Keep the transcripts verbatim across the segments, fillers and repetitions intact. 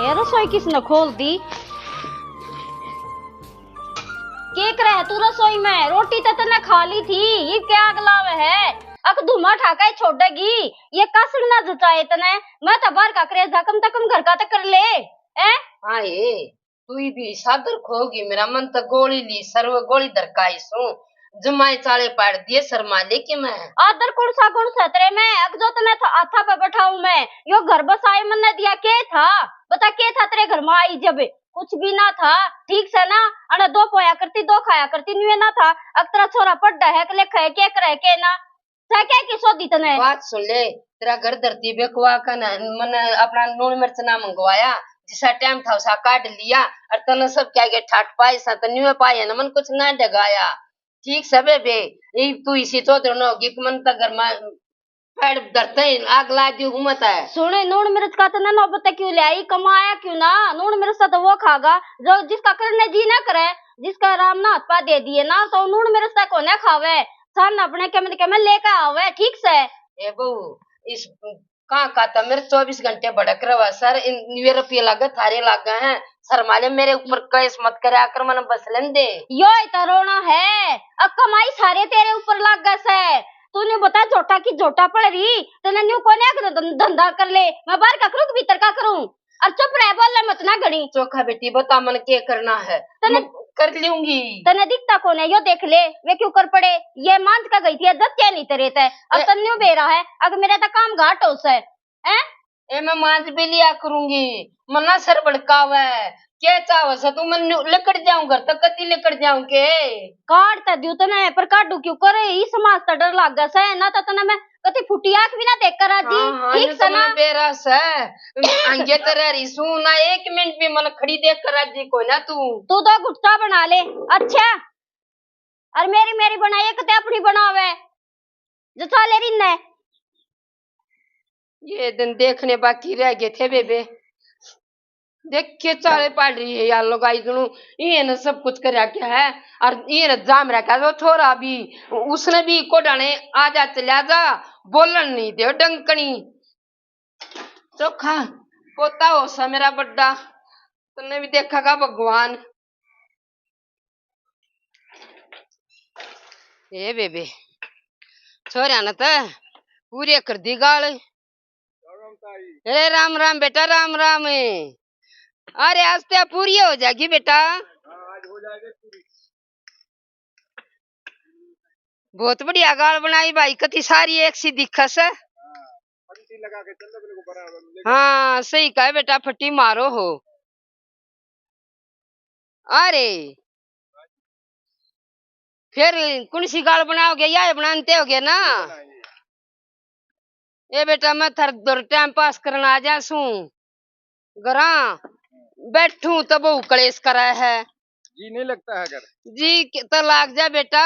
ये रसोई किसने खोल दी? के करे है तू रसोई में? रोटी तो तने खा ली थी, ये क्या आग लावे है? अक धुआं ठाका ही छोड़ेगी, ये कासण ना जुटाए तने। मैं तो बाहर का करे जा, कम से कम घर का तो कर ले, हैं? हाँ, ए, तू ही भी सादर खोगी, मेरा मन तो गोली ली, सर्व गोली दरकाई सू, जमाए चाले पाड़ दिए शर्मा लेके मैं। आदर कौन सा गुण से तेरे में, अक जो तने था, हाथा पे बैठाऊं मैं, यो घर बसाए मन्ने दिया के था, बता के था तेरे घर में आई जब? कुछ भी ना था, ठीक से ना, अरे दो पोया करती, दो खाया करती, न्यू ना था। अक तेरा छोरा पढ़ है, के लिख है, के करे, के ना, सै क्या की सोधी तने? बात सुन ले, तेरा घर धरती बेकवा का ना, मन अपना नून मिर्च ना मंगवाया, जिसा टाइम था उसा काट लिया, और तने सब क्या के ठाट पाए सा, तो न्यू पाए ना, मन कुछ ना डगाया। ठीक से बेबे, ये तू इसी चौधर न होगी कि मन तक घर में पैर धरते ही आग ला दी हुकूमत है। सुने, नून मिर्च का तने नौबत क्यों ले आई, कमाया क्यों ना? नून मिर्च से तो वो खागा जो जिसका करने जी ना करे, जिसका राम ना हाथ पा दे दिए ना, तो नून मिर्च से कोने खावे, सन अपने के में, के में लेके आवे, ठीक से। ए बहू, इस कहाँ का तो मेरे चौबीस घंटे भड़क रहा सर, इन ये रुपये लागे, थारे लागे हैं, शर्मा ले, मेरे ऊपर केस मत करे, आकर मन बस लेन दे। यो ही तो रोना है, अब कमाई सारे तेरे ऊपर लागे से। तूने बता, झोटा की झोटा पड़ रही, तने न्यू कोने का धं-, धंधा कर ले, मैं बाहर का करूँ कि भीतर का करूँ? और चुप रह, बोल ले मत ना घणी। चोखा बेटी, बता मन के करना है, तने मैं कर लूंगी। तने दिखता कोने, यो देख ले, वे क्यों कर पड़े, ये मांझ का गई थी, जब क्या नहीं तेरे ते, अब ए- तन्ने बेरा है, अगर मेरा तो काम घाट हो से, हैं? ए, मैं मांझ भी लिया करूंगी, मना सर भड़कावे, के चावे से तू? मन लिकड़ जाऊं घर तक, कति लिकड़ जाऊं के? काट तो दियो तने, पर काटू क्यों करे? इस समाज से डर लागे से, ना तो तने मैं कति फुटी आंख भी ना देख कर राजी, हाँ, हाँ, ठीक से ना? बेरा से, आंगे तेरे रिसू ना, एक मिनट भी मन खड़ी देख कर राजी कोई ना तू। तू तो गुट्टा बना ले, अच्छा? और मेरी, मेरी बनाए, एक ते अपनी बनावे, जो चाले रिन्ने। ये दिन देखने बाकी रह गए थे बेबे। देख के चाले पाड़ रही है यार लुगाई, जणू ये ने सब कुछ करया क्या है, और ये ने जाम रखा वो छोरा भी, उसने भी कोडाने आजा चला जा, बोलन नहीं दे डंकनी। चोखा पोता हो सा मेरा बड्डा, तन्ने भी देखेगा भगवान। ए बेबे, छोरा ने तो पूरे कर दी गाल। ए राम राम बेटा, राम राम। अरे आज तो पूरी हो जाएगी बेटा। बहुत बढ़िया गाल बनाई भाई, कति सारी एक सी दिखस है। हाँ, सही कहे बेटा, फटी मारो हो। अरे, फिर कौन सी गाल बनाओगे? या बनाते होगे ना? ए बेटा, मैं थर दर टाइम पास करना आ जा सूं। घरां बैठूं तो बहु कलेश करे है। जी नहीं लगता है घर। जी के-, तो लाग जा बेटा,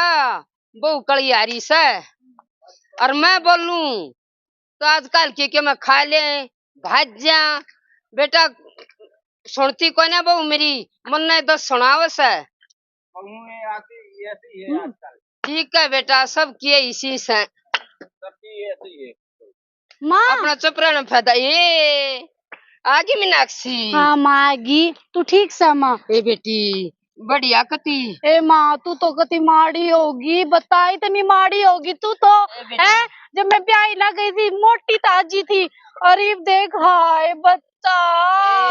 बहु कलियारी से। और मैं बोलूं तो आजकल के, के मैं खा ले, भाज्या। बेटा, सुनती कोई ना बहु मेरी, मन्ने तो सुनावे से। बहू ये आती, ये ऐसी है हम्म। आजकल। ठीक है बेटा, सब किए इसी से। सबकी ये ऐसी है। माँ। अपना चुप रहना फायदा। ए, आ गई मीनाक्षी। हाँ माँ, आ गई। तू ठीक सा माँ? ए बेटी, बढ़िया कती। ए माँ, तू तो कती माड़ी होगी, बता, इतनी माड़ी होगी तू तो, ए बेटी। हैं? जब मैं ब्याही ना गई थी, मोटी ताजी थी, और इब देख, हाय बच्चा।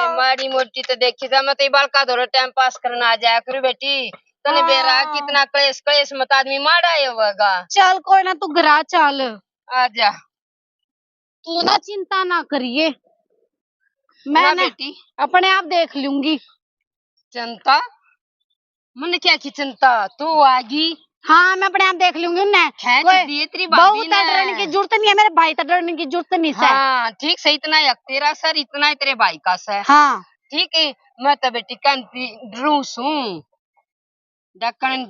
ए, माड़ी मोटी तो देखी जा, मैं तो ये बालका धोरे टाइम पास करना आ जाया करूँ बेटी। तने बेरा हाँ। कितना कलेश, कलेश मत आदमी माड़ा ही होगा। चल कोई ना, तू घरा चल। आजा। तू ना चिंता ना करिए, मैं ना ना बेटी। अपने आप देख लूंगी। चिंता? मन क्या की चिंता? तू आगी। हाँ, मैं अपने आप देख लूंगी उन्हें। खींच कोई दिए तेरी बहू भाभी तो ने। डरने की जरूरत नहीं है, मेरे भाई तो डरने की जरूरत नहीं से। हाँ, ठीक से इतना ही तेरा सर, इतना ही तेरे भाई का सर। हाँ। ठीक है, मैं तो बेटी कांति डरू सूं। डकन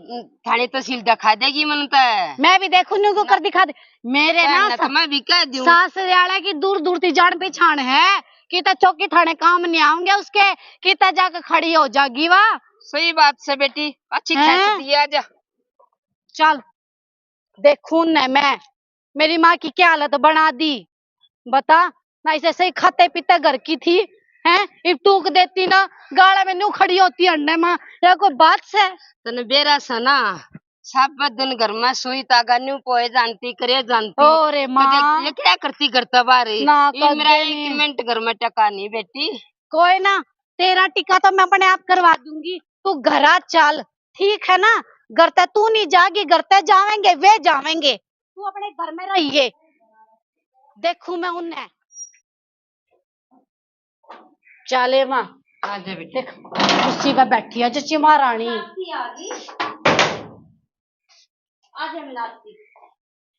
थाने तहसील दिखा देगी मन ते। मैं भी देखूं न्यू को ना। कर दिखा दे। मेरे ना ना, सा-, तो मैं भी कह दूं। सासरियाला की दूर दूर ती जान पहचान है, किते चौकी थाने काम नहीं आऊंगे उसके, किते जाके खड़ी हो जागी वा। सही बात से बेटी, अच्छी हैं? खेच दी आजा। चल, देखूं न मैं, मेरी माँ की क्या हालत बना दी, बता ना। इसे सही खाते पीते घर की थी, हैं? इब टूक देती ना, गाला में न्यू खड़ी होती अंडे माँ, या कोई बात से? तने बेरा सा ना, सब दिन घर में सुई तागा न्यू पोए जानती, करे जानती। ओ रे माँ। ये क्या करती घर तै बाहर? ना ये मेरा एक मिनट घर में टका नहीं बेटी। कोई ना, तेरा टिका तो मैं अपने आप करवा दूंगी। तू घरा चल, ठीक है ना? घर तै तू नहीं जागी, घर तै जावेंगे, वे जावेंगे। तू अपने घर में रहिए, देखू मैं उन्हें। चले माँ। आ जा बेटी। देख, कुर्सी पे बैठी है जची महारानी। आजा मीनाक्षी,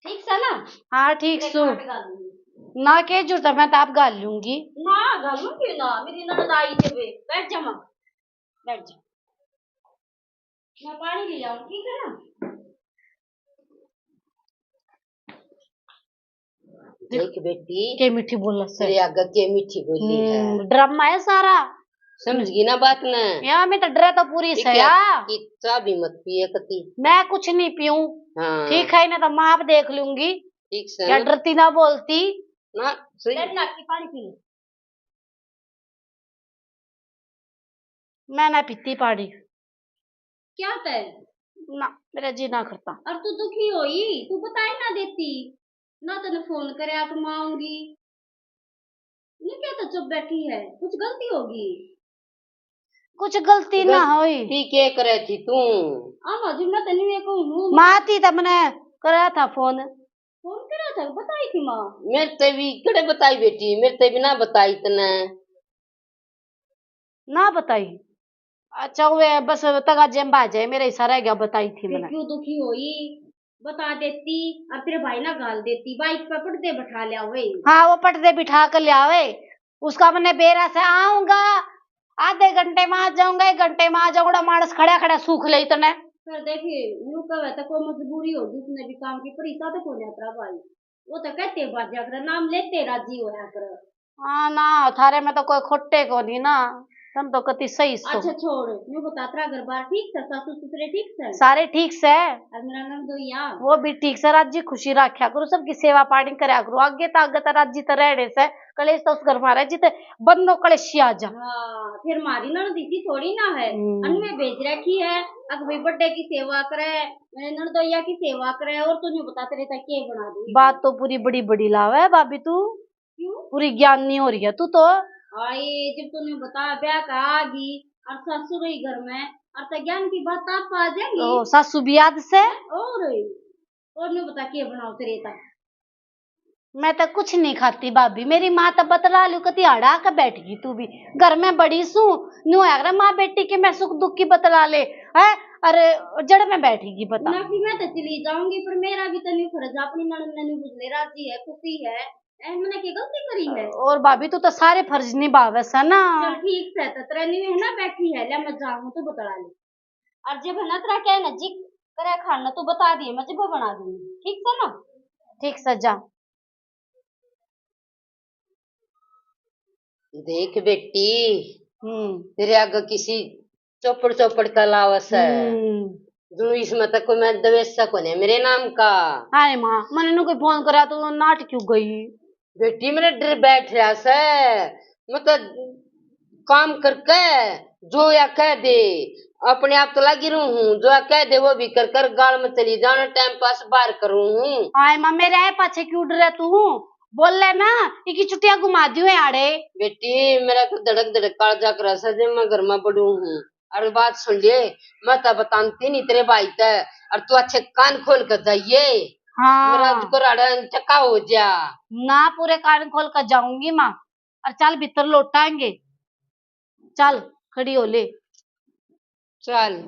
ठीक से ना? हाँ, ठीक सु। ना, के जरूरत है, मैं तो आप घाल लूंगी। ना, घालूंगी ना, मेरी ननद आई जब। बैठ जा माँ, बैठ जा। मैं पानी ले आऊं, ठीक है ना? देख बेटी, के मीठी बोला से। तेरे आगे के मीठी बोली है। हम्म, ड्रामा है सारा। समझ गई ना बात ने? या, मैं तो डरे तो पूरी से या। किच्चा भी मत पिए कती। मैं कुछ नहीं पीऊं। हाँ। ठीक है ना, तो मैं आप देख लूंगी। ठीक से। या डरती ना बोलती। ना, सही। डरना की पानी पी ले। मैं ना पीती पानी। क्या तै? ना, मेरा जी ना करता। और तू दुखी होई, तू बताई ना देती, ना तने फोन करया तो मैं आऊंगी। ये क्या तो चुप बैठी है, कुछ गलती होगी? कुछ गलती ना होई। गलती के करे थी तू? आ माँ जी, मैं तने ये कहूँ हूँ। माँ थी तो मैंने करा था फोन। फोन करा था, बताई थी माँ। मेरे ते भी कड़े बताई बेटी, मेरे ते भी ना बताई तने। ना बताई। अच्छा, वे बस तगा जेम बाजे, मेरा इशारा है क्या बताई थी फिर मैंने। क्यों दुखी होई? बता देती और तेरे भाई ना गाल देती, बाइक पे पटदे बैठा ले आवे। हाँ, वो पटदे बिठा कर ले आवे, उसका मैंने बेरा से आऊंगा, आधे घंटे में आ जाऊंगा, एक घंटे में आ जाऊंगा, माणस खड़ा खड़ा सूख ले इतने। फिर देखिए, यूं कहे तो कोई मजबूरी होगी, उसने भी काम की, पर इसा तो कोई नहीं तेरा भाई, वो तो कहते बाजा कर नाम लेते राजी होया कर। हाँ ना, थारे में तो कोई खोटे को नहीं ना, तुम तो कति सही सो। अच्छा छोड़, न्यू बता, तेरा घर बार ठीक से, सासू ससुरे ठीक से? सारे ठीक से। और मेरा नंदोइया? वो भी ठीक से, राजी खुशी रखा करो, सबकी सेवा पानी करया करो, आगे तो, आगे तो राजी तो रहने से, कलेश तो उस घर में रहे जिते बन्नो कलेशी आ जा। हाँ, फिर मारी ननद इसी थोड़ी ना है, हम्म। अन में भेज रखी है, अक भाई बड्डे की सेवा करे, मेरे ननदोइया की सेवा करे, और तू न्यू बता तेरे तक के बना दूंगी। बात तो पूरी बड़ी बड़ी लावे भाभी तू। क्यों? पूरी ज्ञान नहीं हो रही है तू तो। आई, जब तूने बताया ब्याह का आ गई और सासू रही घर में, और तो ज्ञान की बात आप आ जाएगी। ओ, सासू भी याद से। और, और न्यू बता के बनाओ तेरे तक। मैं तो कुछ नहीं खाती भाभी, मेरी माँ तो बतला लू, कती आड़ा आके बैठ गई तू भी। घर में बड़ी सू, न्यू है अगर माँ बेटी के मैं सुख दुख की बतला ले, है? अरे, जड़ में बैठेगी बता। ना कि मैं तो चली जाऊंगी, पर मेरा भी तो न्यू फर्ज, अपनी ननद ने न्यू बुझले राजी है, खुशी है। ए, मैंने की गलती करी है? और भाभी, तू तो सारे फर्ज निभावे से ना। चल ठीक से, तो तेरा न्यू है ना, बैठी है, ले मैं जाऊं, तू बतला ले। और जब है ना तेरा क्या है ना जी करे खाना, तू बता दिए, मैं जब बना दूंगी, ठीक से ना? ठीक से जा। देख बेटी, हम्म। तेरे आगे किसी चौपड़ चौपड़ का लावस है। हम्म। जो इसमें तक कोई मैं दवेसा कोने मेरे नाम का। अरे माँ, मैंने नु कोई फोन करा तो नाट क्यों गई? बेटी, मेरे डर बैठ रहा से, मैं तो काम करके जो या कह दे, अपने आप तो लगी रहूं हूँ, जो या कह दे वो भी कर कर गाल में चली जाना, टाइम पास बाहर करूं हूँ। हाय माँ, मेरे आए पाछे क्यों डरे तू? बोल ले ना, इकी छुट्टियां घुमा दियो है आड़े। बेटी, मेरा तो धड़क धड़क कालजा करा से जे मैं घर में पड़ू हूँ। अरे बात सुन ले, मैं तो बताती नहीं तेरे भाई ते, और तू अच्छे कान खोल कर जाइए। हाँ। मेरा को राड़ा चक्का हो जा। ना, पूरे कान खोल कर जाऊंगी माँ। और चल भीतर लौटाएंगे, चल खड़ी हो ले। चल।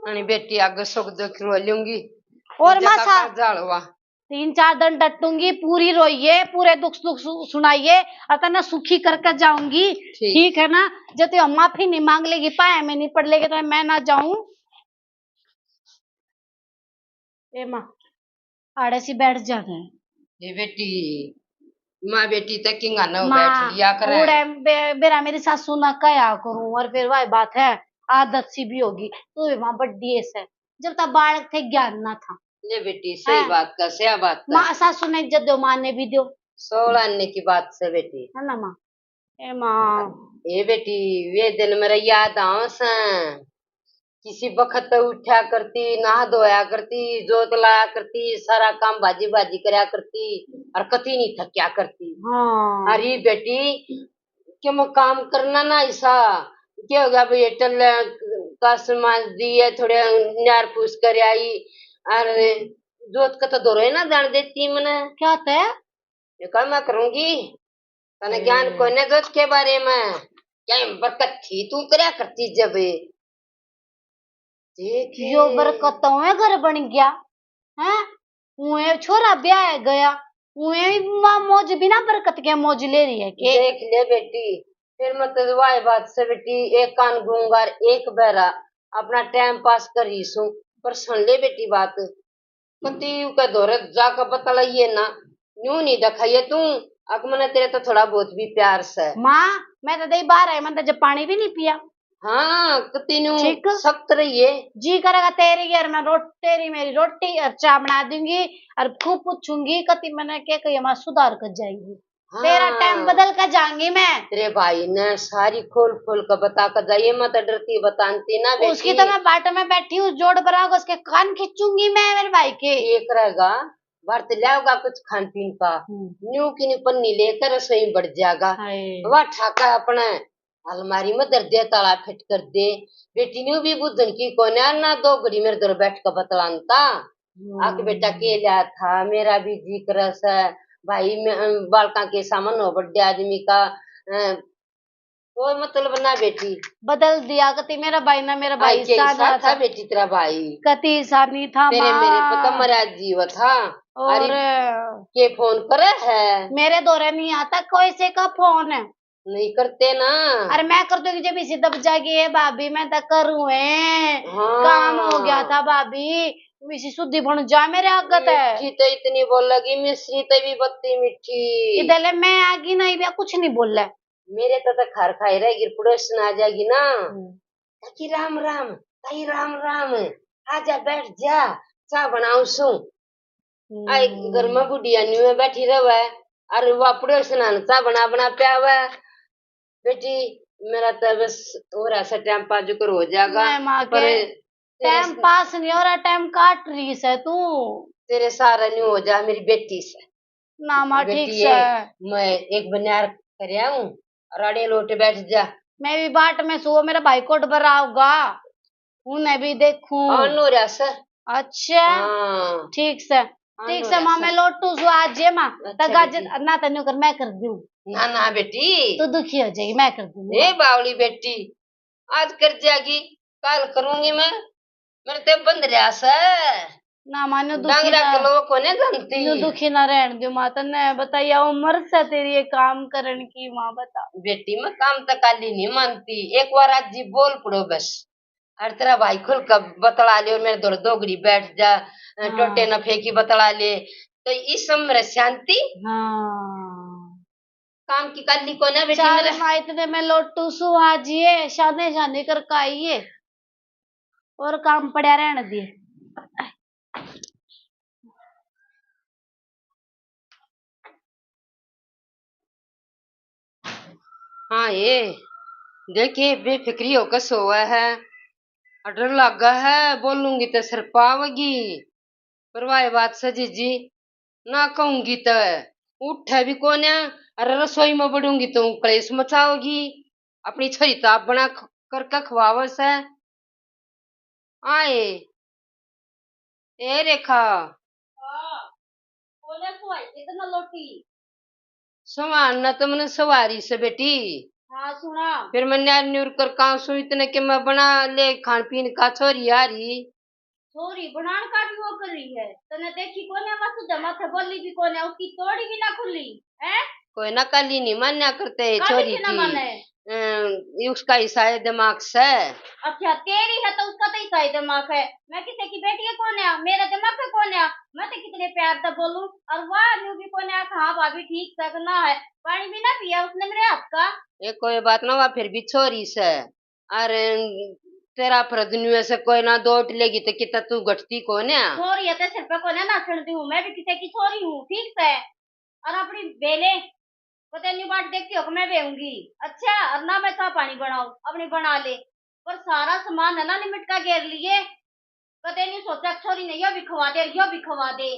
अनी बेटी आगे सुख दुख रो लूंगी। और मासा जालवा। तीन चार दिन डटूंगी, पूरी रोइए, पूरे दुख सुख सु-, सुनाइए, और तने सुखी करके जाऊंगी। ठीक। ठीक है ना? जो तू माफी नहीं मांग लेगी, पाए में नहीं पड़ लेगी, तो मैं ना जाऊं। ए माँ, आड़े सी बैठ जाते हैं। ए बेटी, माँ बेटी तक किंगा ना माँ, बैठ लिया करे। उड़े बे-, बेरा मेरी सासू ना कहा करूं, और फिर वही बात है, आदत सी भी होगी। तू भी माँ बड्डी है से, जब तक बालक थे ज्ञान ना था। ले बेटी, सही हैं? बात का, सही बात का। माँ, सासू ने इज्जत दो, माँ ने भी दो। सोलह आने की बात से बेटी। है ना माँ? ए माँ। ए बेटी, वे दिन मेरा याद आवे से। किसी बखत तो उठा करती, नहा धोया करती, जोत लाया करती, सारा काम भाजी भाजी करया करती, और कती नहीं थकया करती। हाँ। अरे बेटी, के मैं काम करना ना ऐसा, क्या हो गया भाई, टल्ले का सामान दिए, थोड़े न्यार पूछ कर आई, और जोत का तो दौरे ना जान देती मने। क्या तै? ये काम मैं करूंगी, तने ज्ञान हम्म। कोने जोत के बारे में। क्या बरकत थी तू करया करती जब? देख यो ले। बरकत तो है घर बन गया, हैं? उए छोरा ब्याह गया, उए माँ मौज बिना बरकत के मौज ले रही है के? देख ले बेटी, फिर मैं तो वाह बात से बेटी, एक कान गूंगा और एक बहरा, अपना टाइम पास कर रही सू, पर सुन ले बेटी बात, कती के धोरे जाके बतलाइए ना, न्यू नहीं दिखाइए तू। अक मने तेरे तो थोड़ा बहुत भी प्यार से। माँ, मैं तो दही बाहर आई, मैंने तो जब पानी भी नहीं पिया। हाँ, कती न्यू ठीक। सख्त रहिए। जी करेगा तेरे घर में रोट-, तेरी मेरी रोटी और चाय बना दूंगी और खूब पूछूंगी, कती मैंने क्या कही, माँ सुधार कर जाएगी। हाँ। तेरा टाइम बदल कर जाऊंगी मैं। तेरे भाई ने सारी खोल खोल कर बता कर जाइए, मैं तो डरती बताती ना बेटी। उसकी तो मैं बाट में बैठी हूँ, जोड़ बराबर उसके कान खींचूंगी मैं मेरे भाई के। एक रहेगा, भरत लाओगा कुछ खान पीन का। हम्म। न्यू की न्यू पन्नी लेकर रसोई में बढ़ जाएगा। हाय। वह ठाका अपने अलमारी में धर दे, ताला फिट कर दे। बेटी न्यू भी बुद्धन की कोन्या ना, दो घड़ी मेरे दर बैठ कर बतलानता। हम्म। आके बेटा के लिया था, मेरा भी जी करे से भाई, मैं, अ, बालकां के सामने हो बड़े आदमी का, अ, कोई मतलब ना बेटी। बदल दिया कती मेरा भाई ना, मेरा भाई भाई के साथ साथ था। बेटी तेरा भाई। कती सानी था तेरे माँ। मेरे पे तो मरा जीव था। और अरे, के फोन करे है? मेरे दौरे नहीं आता कोई से का फोन। नहीं करते ना। अरे मैं कर दूंगी जब इसी दब जाएगी, "ए भाभी, मैं तो करूँ है, हाँ। काम हो गया था भाभी, इसी सुधी बन जा मेरे आगे ते।" मीठी तो इतनी बोलेगी, मिश्री तो भी बत्ती मीठी। इधर ले मैं आगी ना, इबे कुछ नहीं बोले। मेरे तो, तो घर खाई रहेगी, पड़ोसन आ जाएगी ना। हम्म। ताकि राम राम, ताई राम राम, आजा बैठ जा, चाय बनाऊं सूं। आई घर में बुढ़िया न्यू बैठी रहवे, अरे वो पड़ोसन चा बना बना प्यावे। बेटी, मेरा तो बस हो रहा सा टाइम पास, जुकर हो जाएगा। नहीं माँ पर के, टाइम पास नहीं हो रहा, टाइम काट रही से तू। तेरे सारा न्यू हो जा मेरी बेटी से। ना माँ, ठीक से। मैं एक बनियार कर आऊं, राड़े लोटे बैठ जा। मैं भी बाट में सो, मेरा भाई कोट भरा होगा। उन्हें भी देखूं। आनो रहा से। अच्छा। हाँ। ठीक से। आनो ठीक से रहा माँ, से। मैं लोटू सु आज जे माँ। अच्छा तक आज बेटी। ना तन्यू कर, मैं कर दूं। ना, ना बेटी। तू दुखी हो जाएगी, मैं कर दूंगी। ए बावली बेटी, आज कर जाएगी, कल करूंगी मैं। मेरे ते बंद रहा से। ना माँ, न्यू दुखी डांगरा ना, के लोग कोने जानती। न्यू दुखी ना रहन दो माँ, तन्ने बताइया उम्र से तेरी ये काम करन की माँ, बता। बेटी, मैं काम तो काली नहीं मानती, एक बार आज जी बोल पड़ो बस। और तेरा भाई खुल कर बतला ले, और मेरे दौड़ दो घड़ी बैठ जा, अ, हाँ। टोटे न फेंकी बतला ले, तो इस उम्र शांति। हाँ। काम की काली कोने बेटी चल मेरे। माँ, इतने में लोटू सु आ जिए, शाने शाने कर का आइए, और काम पड़ा रहने दिए। हाँ, ये देखिए, बेफिक्री होकर सोवा है, और डर लगा है, बोलूंगी तो सिर पावेगी। पर वाह बात से जीजी, ना कहूंगी तो उठे भी कोन्या, अरे रसोई में बढ़ूंगी तो कलेश मचाओगी। अपनी छोरी तो आप बना ख-, करके खवावे से। आए, ए रेखा। हाँ, बोले सुहाई कितना लोटी? सुहान ना तो मैंने सवारी से बेटी। हाँ, सुना। फिर मैं न्यार न्यूर कर कांसू इतने के मैं बना ले खान पीन का, छोरी आ रही। छोरी बनान का भी वो कर रही है, तने देखी कोने, बस जमा थे बोली भी कोने, उसकी तोड़ी भी ना खुली है। कोई ना काली नहीं मान्या करते काली छोरी की ना की। माने। अम, ये उसका हिस्सा है दिमाग से। अच्छा, तेरी है तो उसका तो हिस्सा है दिमाग है। मैं किसी की बेटी है कोन्या, मेरे दिमाग पे कोन्या। मैं तो कितने प्यार से बोलूं, और वाह न्यू भी कोन्या, हाँ भाभी ठीक से ना है, पानी भी ना पिया उसने मेरे हाथ का। ये कोई बात ना, वह फिर भी छोरी से। अरे, तेरा फर्ज न्यू है से कोई ना, दो लेगी तो कितना तू घटती कोन्या। छोरी है तो सिर पे कोन्या नाचण दी हूँ, मैं भी किसी की छोरी हूँ, ठीक से। और अपनी बेले, पता नहीं बाट देखती हो कि मैं बेऊंगी। अच्छा, और ना मैं चाह पानी बनाऊं, अपनी बना ले। पर सारा सामान है ना लिमिट का घेर लिए। कदे नहीं सोचा छोरी ने यो भी खवा दे, यो भी खवा दे।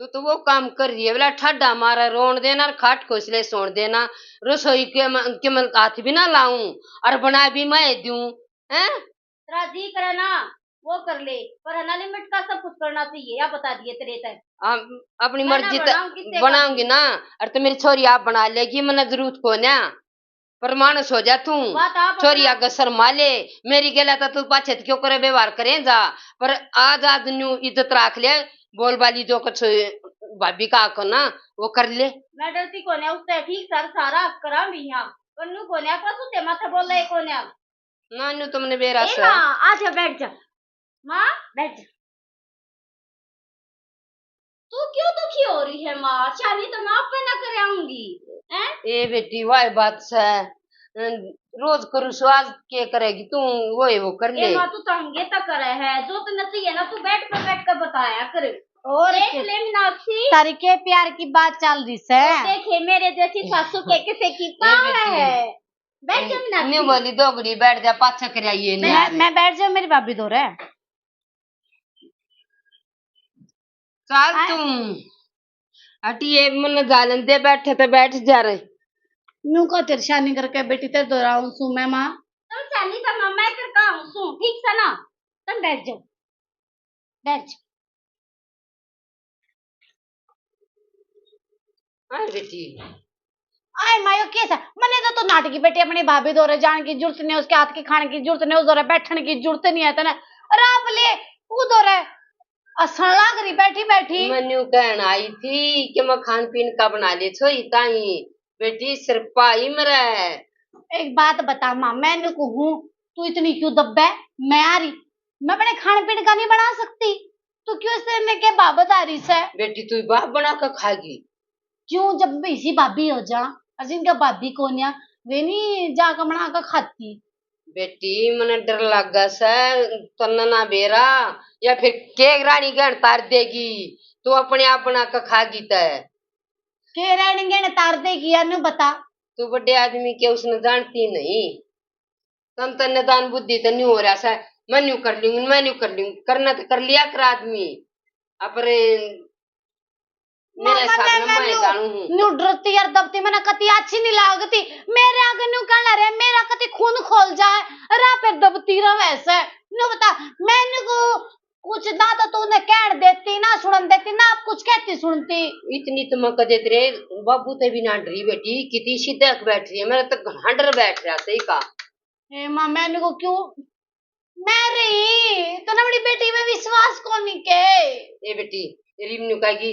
तू तो वो काम कर रही है, बोला ठाडा मारा रोन देना और खाट खोसले सोन देना, रसोई के म-, के मन हाथ भी ना लाऊं और बना भी मैं दूं, हैं? तेरा जी करे ना वो कर ले, पर है ना लिमिट का सब कुछ करना चाहिए, या बता दिए तेरे तक। अपनी मर्जी तक बनाऊंगी ना, और तो मेरी छोरी आप बना लेगी, मन्ने जरूरत को ना। पर मानस हो जा तू, छोरी आगे शर्मा ले। मेरी गेला तो तू पाछे क्यों करे व्यवहार करे जा, पर आज आज न्यू इज्जत रख ले। बोल बाली जो कुछ भाभी का आको ना वो कर ले। मैं डरती कोने उससे, ठीक सर सारा करा भी यहाँ, पर न्यू कोने का सुते माथे बोले कोने। ना न्यू तुमने बेरा ए से माँ, आ जा, बैठ जा। माँ, बैठ जा। तू क्यों दुखी हो रही है माँ? शादी तो मैं आपे ना कर आऊंगी, हैं? ए बेटी, वाह बात से, अ, रोज करू सो, आज के करेगी तू? वो है, वो कर ए ले। माँ, तू तो हंगे तक करे है, जो तन्ने चाहिए ना, तू बैठ पे बैठ कर बताया कर। और देख के? ले मीनाक्षी, तारी के प्यार की बात चल रही से। देखे मेरे जैसी सासू के किसे की ए पावर बेटी। है। बैठ जा मीनाक्षी। न्यू बोली दोगड़ी, बैठ जा, पाछे कर आइए मैं, न्यारे। मैं बैठ जाऊं मेरी भाभी धोरे। चल आए। तू हटिए, मन जालन दे, बैठे तो बैठ जा रहे। न्यू को तेरे शानी करके बेटी तेरे धोरे आऊं सू मैं माँ। तुम शानी तो माँ मैं कर का आऊं सू, ठीक से ना? तुम बैठ जाओ, बैठ जाओ। आए बेटी। आए मायो, के सा? मने तो तू नाटकी बेटी अपनी भाभी धोरे जान की जरूरत नहीं, उसके हाथ की खाने की जरूरत नहीं, उस धोरे बैठने की जरूरत नहीं है तने। और आप ले, वो धोरे हंसण लाग रही बैठी बैठी। मैं न्यू कहन आई थी कि मैं खान पीन का बना ले छोरी ताई, बेटी सिर पाई मरे। एक बात बता माँ, मैं न्यू कहूँ, तू इतनी क्यों दब्बे? मैं आ रही, मैं अपने खान पीन का नहीं बना सकती? तू क्यों इस तरह के बाबत आ रही से? बेटी तू बाप बना के खागी। क्यों, जब मैं इसी भाभी हो जा, और जिनका भाभी कोन्या, वे नहीं जाके बना के खाती? बेटी मने डर लगा से, तन्ने ना बेरा, या फिर के रानी गहन तार देगी, तू अपने आप बना के खागी तै। के रानी गहन तार देगी या न्यू बता। तू बड़े आदमी के उसने जानती नहीं। तन तन्ने दान बुद्धि तो न्यू हो रहा से, मैं न्यू कर लूंगी, मैं न्यू कर लूंगी, करना तो कर लिया कर आदमी। अपरे मेरे मामा, हिसाब मैं, ना मैं मैं न्यू, जानू हूँ। न्यू डरती यार दबती, मने कती अच्छी नहीं लागती। मेरे आगे न्यू कहना रे, मेरा कती खून खोल जाए, रा पे दबती रहे से। न्यू बता, मैं न्यू को कुछ ना तो तूने कहन देती, ना सुनन देती, ना आप कुछ कहती सुनती। इतनी तो मैं कदे तेरे बाबू ते भी ना डरी बेटी, कितनी सीधे बैठ रही है, मेरा तो घना डर बैठ रहा सही का। ए माँ, मैं न्यू को क्यों मैं रही, तूने अपनी बेटी पे विश्वास कोनी के? ए बेटी, तेरी न्यू कहेगी,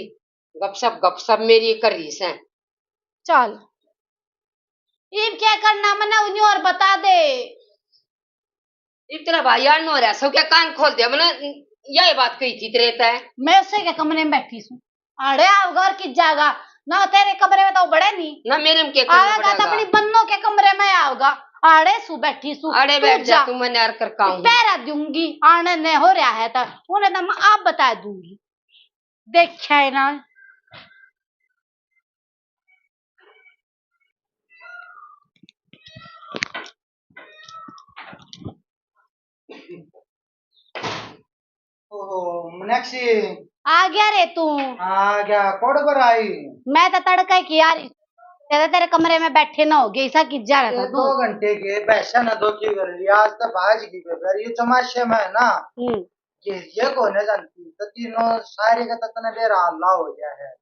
गपशप, गपशप मेरी कर रही से। चल, इब क्या करना, मने उन्हें और बता दे। इब तेरा भाई यार नो रहा, सब क्या कान खोल दिया, मैंने यही बात कही थी तेरे तै। मैं उसे के कमरे में बैठी सूं। आड़े आओगा और कित जागा? ना तेरे कमरे में तो बड़े नहीं। ना मेरे में के करना आवेगा तो पड़ेगा? अपनी बन्नो के कमरे में आओगा। आड़े सू बैठी सू। आड़े तू बैठ जा, जा। तू मैं न्यार कर काऊं। पहरा दूंगी, आने ने हो रहा है तो। उन्हें तो मैं आप बता दूंगी। देखा है ना। ओहो, मीनाक्षी। आ गया रे तू। आ गया, कोड़ पर आई? मैं तो तड़का की आ रही, तेरे, तेरे कमरे में बैठे ना हो गए, ऐसा कित जा रहा था तू? दो घंटे के पैसा ना दो की कर रही, आज तो बाज की कर रही, ये तमाशे में है ना। हम्म। ये, ये कौन है जानती? तो तीनों सारे का तो तने बेरा हल्ला हो गया है।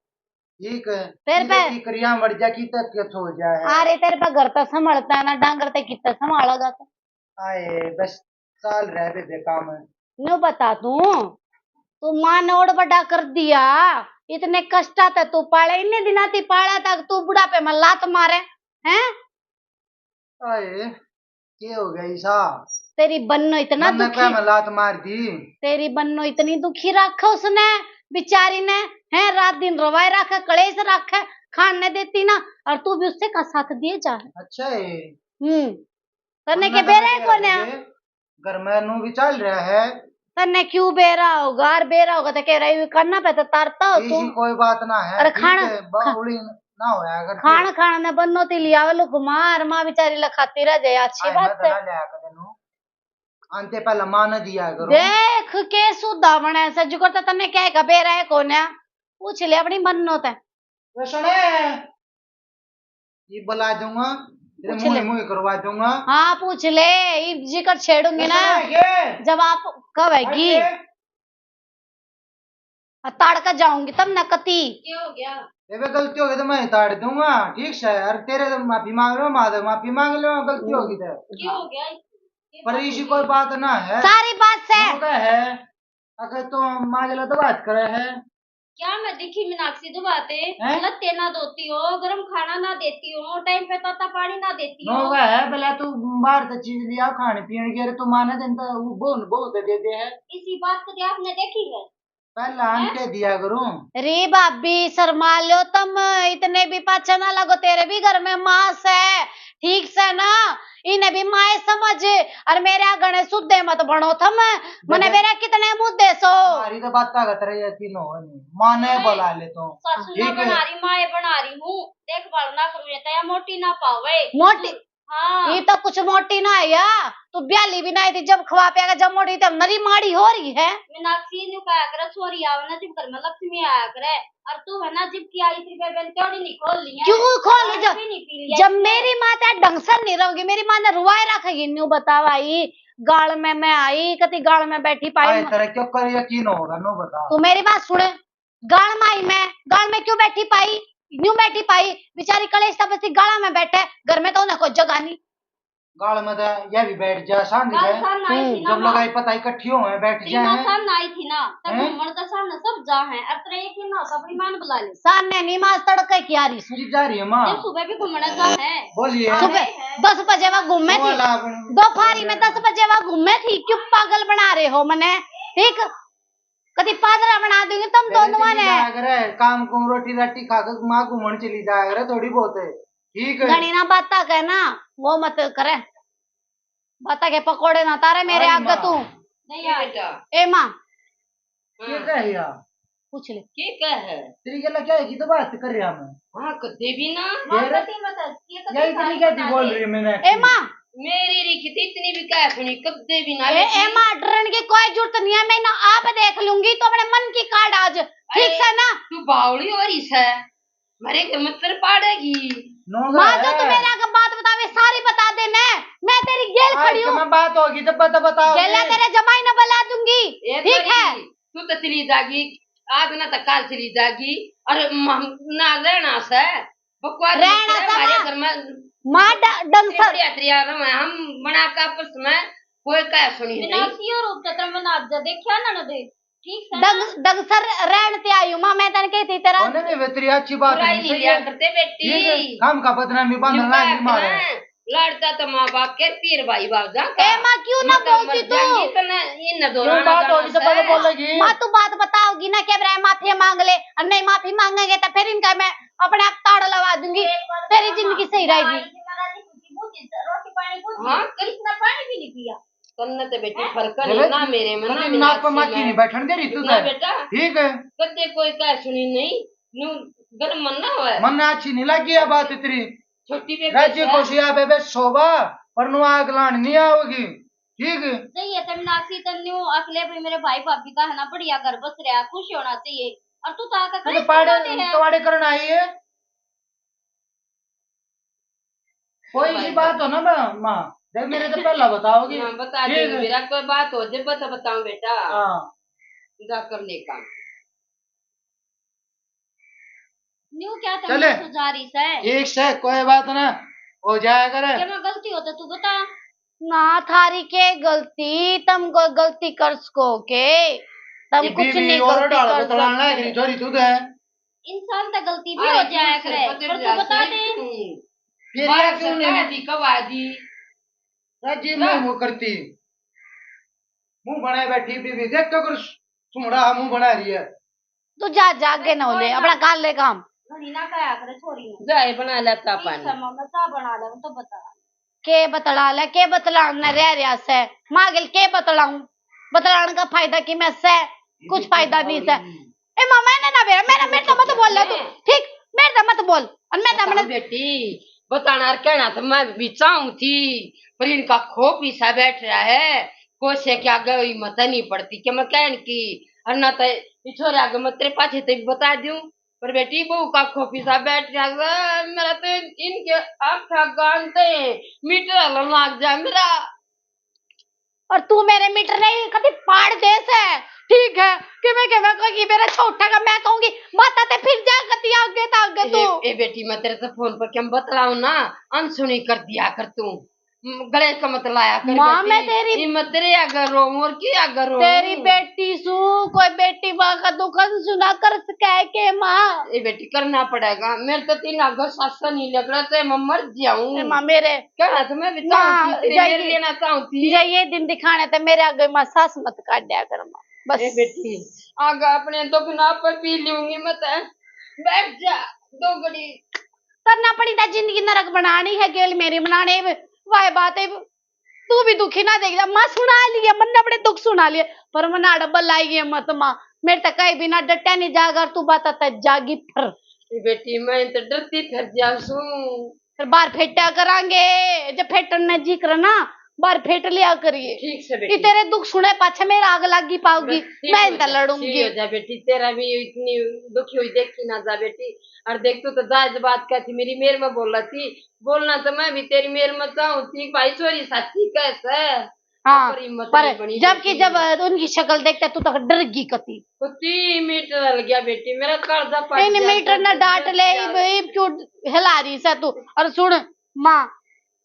ठीक है। तेरे पे की करिया मर जा, की तक के हो जाए। अरे, तेरे पे घर तो संभालता है ना, डांगर ते कितना संभालेगा तो? आए, बस चाल रहा है बेबे काम। न्यू बता तू, तू माँ ने ओड़ बड़ा कर दिया, इतने कष्टा ते तू पाले, इन्ने दिना ती पाला तक तू बुढ़ापे में लात मारे, हैं? आए, के हो गया ईसा? तेरी बन्नो इतना मन्ने दुखी, क्या मैं लात मार दी? तेरी बन्नो इतनी दुखी रखे उसने, बेचारी ने, हैं, रात दिन रवाए रखे, कलेश रखे, खान ने देती ना, और तू भी उससे का साथ दिए जा। अच्छा है। हम्म, तन्ने के बेरा है कोन्या? घर में नू भी चल रहा है। तन्ने क्यों बेरा होगा? और बेरा होगा तो कह रही, काना पे तो तारता हो तू। कोई बात ना है, अरे ठीक खाना है, खा- बावली न-, ना होया करती। खान खान ने बन्नो ती लियावे लुक मार, माँ बेचारी लखाती रह जाए, अच्छी बात है। ना लिया कर देनो। आंते पहला माँ ने दिया करो। देख के सुधा बने से, जुकर तो तन्ने क्या है, बेरा है कोन्या। पूछ ले अपनी मन्नो ते। तो सुने, ये बुला दूंगा, तेरे पूछ ले। मुंह मुंह करवा दूंगा। हाँ, पूछ ले, ये जिकर छेड़ूंगी ना, सुने के? जब आप कहेगी। अरे। आ, ताड़ का जाऊंगी तब ना कती। क्या हो गया? ये बे गलती हो गई तो मैं ताड़ दूंगा, ठीक से। अरे तेरे तो माफी मांग रहा हूँ, माँ से माफी मांग लो, गलती हो गई तो। क्या हो गया? ये पर बात इसी हो कोई गई। बात ना है। सारी बात से। वो तो है। अगर तो माँ के लिए तो बात करे है। क्या मैं दिखी मीनाक्षी दुबाते? हैं? लत्ते ना धोती हो, गरम खाना ना देती हो, टाइम पे ताता पानी ना देती हो। नोगा है, भला तू बाहर से चीज लिया खाने पीने के, अरे तू माने दिन तो वो बहुत, बहुत दे दे है। इसी बात कभी आपने देखी है? पहला हैं? आंटे दिया करूं। रे भाभी, शर्मा लो तुम, इतने भी पाछे ना लगो, तेरे भी घर में माँ से, ठीक से ना, इन्हें भी माए समझ, और मेरे आगे ने सुधे मत बनो थम, मने बेरे कितने मुद्दे सो। हमारी तो बात का खतरा ये तीनों है नहीं। माँ ने नहीं। बुला ले तो। सासू ना ठीक है। बना रही, माए बना रही हूँ, देखभाल ना करूँ, ये तो या मोटी ना पावे। मोटी? हाँ। ये तो कुछ मोटी ना है या, तू ब्याली भी ना थी, जब खवा पिया के जब मोटी तब नरी माड़ी हो रही है। मीनाक्षी न्यू कहा करे, छोरी आवे ना जब घर में लक्ष्मी आया करे, और तू है ना जब की आई थी बेबे क्यों नहीं खोल लिया? क्यों खोल ली? जब, जब मेरी माँ ते ढंग से नहीं रहोगी, मेरी माँ ने रुआए रखेगी, न्यू बता भाई, गाल में मैं आई, कति गाल में बैठी पाई। आए तेरे क्यों कर यकीन होगा, नो बता। तू मेरी बात सुने, गाल में आई मैं, गाल में क्यों बैठी पाई, न्यू बैठी पाई, बेचारी कलेश तपस्ती गाला में बैठे, घर में तो उन्हें कोई जगह नहीं। गाल में तो यह भी बैठ जा, सांझ गाल के। सामने आई थी ना जब माँ। लगाई पता इकट्ठी हो हैं, बैठ जा तीनों हैं। सामने आई थी ना, तब हैं? घूमण का सामने सब जा हैं। अब तेरा यकीन ना होता, अपनी माँ ने बुला ले। सामने नहीं माँ, तड़के की आ रही सु। जी जा रही है माँ। जब सुबह भी घूमने जा हैं। बोलिए। सुबह दस बजे वह घूमे थी। बोला अपनी। दोपहरी में दस बजे वह घूमे थी। क्यों पागल बना रहे हो मने? ठीक। कदी पादरा बना दूंगी तुम दोनों ने। जाया करे, काम कुम रोटी राटी खा के माँ घूमण चली जाया करे थोड़ी बहुत, ठीक है? घणी ना बाता कह ना, वो मत करे। बाता के पकोड़े ना तारे मेरे आगे तू। नहीं यार। ए माँ। ये क्या है यार? पूछ ले। के कह है? तेरी गला क्या है की तो बात कर रहा मैं। हाँ, कदे भी ना। फिर? हाँ, कदे मत, ये तो यही तेरी क्या बोल रही है मैंने? ए माँ। मेरी रिखी तो इतनी भी कह सुनी, कदे भी ना। ए, ए माँ, डरन की कोई जरूरत नहीं है, मैं ना आप देख लूंगी, तो अपने मन की काट आज, ठीक से ना? तू बावली हो रही से, मेरे घर में तर पाड़ेगी। माँ, जो तू मेरे आगे बात बतावे, सारी बता दे, मैं, मैं तेरी गेल खड़ी हूँ। मैं बात होगी तो बता, बताओ। गेला तेरे जमाई ने बुला दूंगी, ठीक है? तू तो चली जागी, आज ना तो काल चली जागी, और हम ना रहना से, बकवास मत करे, हमारे घर में माँ ढंग से बढ़िया तरिया रहे, हम बना के आपस में कोई कह सुनी नहीं। विनाशियो रूप से तेरे में ना जा देखा ना, ना दे, ठीक से ना? ढंग से रहन ते आई हूँ माँ, मैं तने कहती तेरा। नहीं, नहीं, वे तेरी अच्छी बात नहीं लिया करते बेटी। हम का बदनामी बांधना नहीं मारे। लाड़ता तो माँ बाप के पीर भाई बाप जा का। ए माँ, क्यों ना बोलती तू? इन दोनों बात होगी तो पहले बोलेगी। माँ, तू बात बताओगी ना, के बरे माफी मांग ले, और नहीं माफी मांगेंगे तो फिर इनका मैं अपने आप ताड़ लगा दूंगी, तेरी जिंदगी सही रहेगी। रोटी पानी पूछ, हाँ? इतना पानी भी नहीं पिया। तन्ने ते बेटी फर्क नहीं ना मेरे में, ना नाक पे माखी नहीं बैठन दे रही तू तो। बेटा, ठीक है। कदे कोई कह सुनी नहीं, नु गन मन ना होए। मन अच्छी नहीं लगी है बात इतनी। छोटी बेबे राज्य को सिया बेबे शोभा, पर नु आग लान नहीं आओगी, ठीक? सही है, तब नासी तब न्यू अकले भी मेरे भाई भाभी का है ना, बढ़िया घर बस रहा, खुश होना चाहिए। और तू तो आकर तो पाड़े, तो पाड़े करना आई है। कोई सी बात हो ना माँ, देख मेरे तो पहला बताओगी। हाँ, बता दे मेरा, कोई बात हो जब बता, बताऊं बेटा। हाँ। जा कर ले काम। न्यू क्या तुम चले। सुझा रही से? ठीक से, कोई बात ना, हो जाया करे। क्या मैं गलती हो तो तू बता। ना, थारी के गलती, तुम कोई गलती कर सको के? तुम कुछ नहीं गलती कर सको। छोरी तू तो है। इंसान तो गलती भी हो जाया करे, पर तू बता दे। फिर ये क्यों नहीं दी कब आ दी? राजी मुंह करती, मुंह बनाए बैठी बीबी, देख तो कर सुमड़ा मुंह बना रही है। तू जा, जा आगे ना हो ले, अपना कर ले काम। घणी ना कहा करे छोरी ने। जा, ये बना ले चा पानी। मैं चा बना ले, तो बता। के बतला ले, के बतलान न रह रहा से। मागल के बतलाऊं? बतलान का फायदा की मैं से? कुछ फायदा नहीं से। ए माँ, मैंने ना बेरा, मैंने, मेरे तो मत बोल ले तू। ठीक, मेरे तो मत बोल। और मैं तो अपने बेटी, बताना और कहना तो मैं भी चाहूं थी, पर इनका खो पीसा बैठ रहा है। कोसे के आगे हिम्मत नहीं पड़ती कि मैं कहन की, और ना तो ये छोरे आगे मैं तेरे पाछे ते भी बता दूं। पर बेटी, बहू का खो पीसा बैठ रहा है, मेरा तो इनके आंखा गानते मीटर हलन लाग जा मेरा। और तू मेरे मीटर नहीं, कभी पाड़ दे से। ठीक है, कि मैं, कि मैं कहूंगी मेरा छोटा का, मैं कहूंगी, माता ते फिर जा कती आगे तो आगे तू। ए, ए बेटी, मैं तेरे से फोन पर क्या बतलाऊं ना, अनसुनी कर दिया कर तू। म, गले का मत लाया कर माँ, बेटी। मैं तेरी ये मत तेरे आगे रोऊं और की आगे रोऊं? तेरी बेटी सू, कोई बेटी माँ का दुख अनसुना कर सके के माँ? ए बेटी, करना पड़ेगा। मेरे तो तीन आगे सासा नहीं लग रहा, तो मैं मर जाऊं। ए माँ, मेरे कहना तो मैं भी माँ, चाहती, तेरे जाइए, मेरे लेना चाहती। जाइए दिन दिखाने ते मेरे आगे माँ सास मत काट दिया कर माँ, बस। ए बेटी, आगे अपने दुख ना पर पी लूंगी मैं तो। बैठ जा, दो घड़ी। करना पड़ी था, जिंदगी नरक बनानी है, गेल मेरी बनाने। वाह बात है, तू भी दुखी ना देख जा। माँ सुना लिए, मन्ने अपने दुख सुना लिए, पर मन्ने आड़े बुलाई गई मत माँ। मेरे तक कहीं भी ना डटा नहीं जागा, तू बात आता जागी फिर। ए बेटी, मैं तो डरती फिर जा सूं। फिर बाहर फेटा करांगे, जब फेटन ने जी करे ना, बाहर फेट लिया करिए। ठीक से ये बेटी। तेरे दुख सुने पाछे मेरा आग लागी पाओगी, बस, ठीक मैं हो इनका जा, लड़ूंगी। ठीक हो जा बेटी, तेरा भी इतनी दुखी हुई देखी ना जा बेटी। और देख, तू तो जायज बात कहती, मेरी मेर में बोला थी, बोलना तो मैं भी तेरी मेर में चाहूं थी, भाई छोरी साची कैसे। हाँ, पर हिम्मत पर नहीं बनी जबकि बेटी। जब उनकी शक्ल देखते तू तो डर गई कती। कती मीटर हल गया बेटी, मेरा कालजा फट नहीं, नहीं, गया, मीटर ना तो डांट डर ले, गया। इब, इब क्यों हिला रही से तू? और सुन माँ,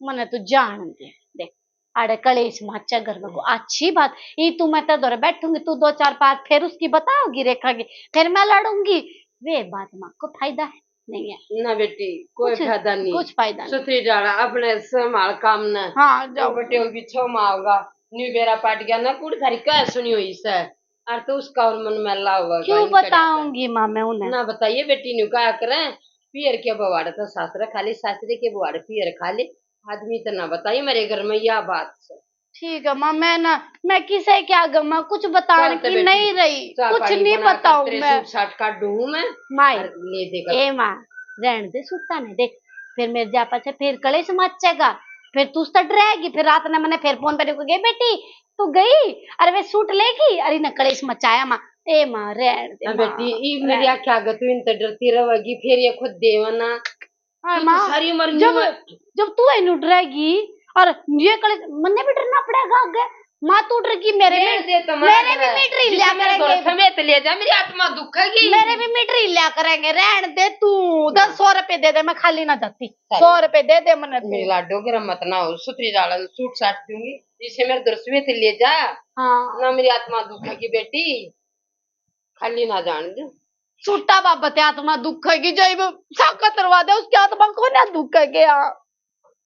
मने तू जान दे, देख, अरे कलेश माचा घर में को अच्छी बात, ये तू मैं तेरे धोरे बैठूंगी, तू दो चार बात फिर उसकी बताओगी, रेखा की, फिर मैं लड़ूंगी, वे बात माँ को फायदा है नहीं है। ना बेटी, कोई कुछ, फायदा नहीं। कुछ फायदा नहीं। सुथरी डाला अपने संभाल काम ने। हाँ, जाओ। बटे भी छो माँ होगा, न्यू बेरा पाट गया ना, कुड़ी थारी कह सुनी हुई से। और तो उसका और मन मैला होगा, क्यों बताऊंगी माँ मैं उन्हें? ना बताइए बेटी, न्यू कहा करें, पियर के बवाड़ तो सासरे खा ले, सासरे के बवाड़ पियर खा ले। आदमी तो ना बताइए मेरे घर में यह बात से। ठीक है माँ, मैं ना, मैं किसे क्या गमा, कुछ बताने की नहीं रही, कुछ नहीं बताऊं मैं। सूट साट काढूं मैं। माई, और ले देगा। ए माँ, रहन दे सूटा ने, देख, फिर मेरे जा पाछे फिर कलेश मचेगा, फिर तू तो डरेगी, फिर रात ने मैंने फिर फोन पे गई बेटी, तू गई, अरे वे सूट लेगी, अरे इन्हें कलेश मचाया माँ। ए माँ, रहन दे ना माँ, बेटी, ई मेरी आंखें आगे तू इनसे डरती रहेगी, फिर ये खुद देवना। हाँ, तू तो माँ, सारी उम्र जब, न्यू जब तू है न्यू डरेगी और ये कलेश, मन्ने भी डरना पड़ेगा आगे। माँ तू डर की मेरे में, मेरे भी मीटर हिल्या करेंगे। समेत ले जा, मेरी आत्मा दुखेगी। मेरे भी मीटर हिल्या करेंगे, रहन दे तू। दस सौ रुपए दे दे, मैं खाली ना जाती। सौ रुपए दे दे मन्ने तू। मेरी लाडो, गरम मत ना हो, सुथरी डालन सूट साट दूंगी, इसे मेरे दर समेत ले जा। हाँ। ना मेरी आत्मा दुखेगी बेटी, खाली ना जान दे। सूटा बाबत आत्मा दुखेगी, जब साका तरवा दे, उसकी आत्मा को ना दुखेगी। हाँ।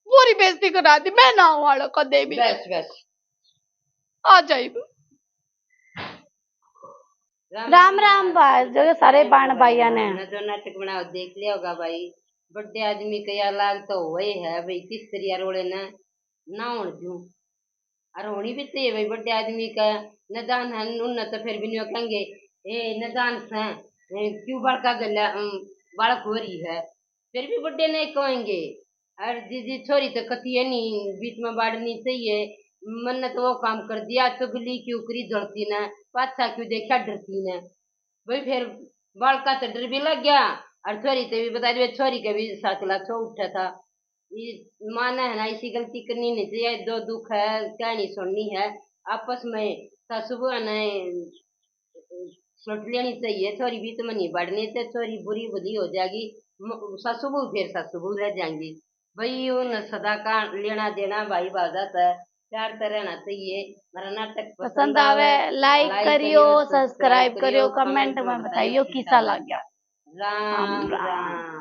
पूरी बेइज्जती करा दी, मैं ना वाला कदे भी। बस, बस। आ जाइब। राम राम भाई, जो सारे बाण भाइया ने। जो नाटक बनाओ, देख लिया होगा भाई, बड़े आदमी का या लाग तो हुए है भाई, किस तरिया रोले ने ना होण दूं। और होनी भी चाहिए भाई, बड़े आदमी का निदान है, उनने तो फिर भी न्यू कहेंगे, ए निदान से, ए, क्यों बालका गल्या, अम, बालक हो रही है, फिर भी बड़े नहीं कहेंगे। और जीजी छोरी तो कती है नहीं, बीच में बाड़नी चाहिए, मन्ने तो वो काम कर दिया, चुगली क्यों करी जलती ने, पाछा क्यों देखा डरती ने। भाई फिर बालका तो डर भी लग गया, और छोरी ते भी बता दिया, छोरी के भी साकला छो उठा था। ये माँ ने है ना, इसी गलती करनी नहीं चाहिए। दो दुख है, कहानी सुननी है आपस में, सासू बहू ने सुलट लेनी चाहिए। छोरी बीच में नहीं बढ़ने से छोरी बुरी भली हो जाएगी, म-, सासू बहू फिर सासू बहू रह जाएंगी। भाई उन सदा का लेना देना भाई भावजा से, प्यार से रहना चाहिए। मेरा नाटक पसंद आवे, like करियो, subscribe करियो, comment में बताइयो किसा लग गया। राम राम।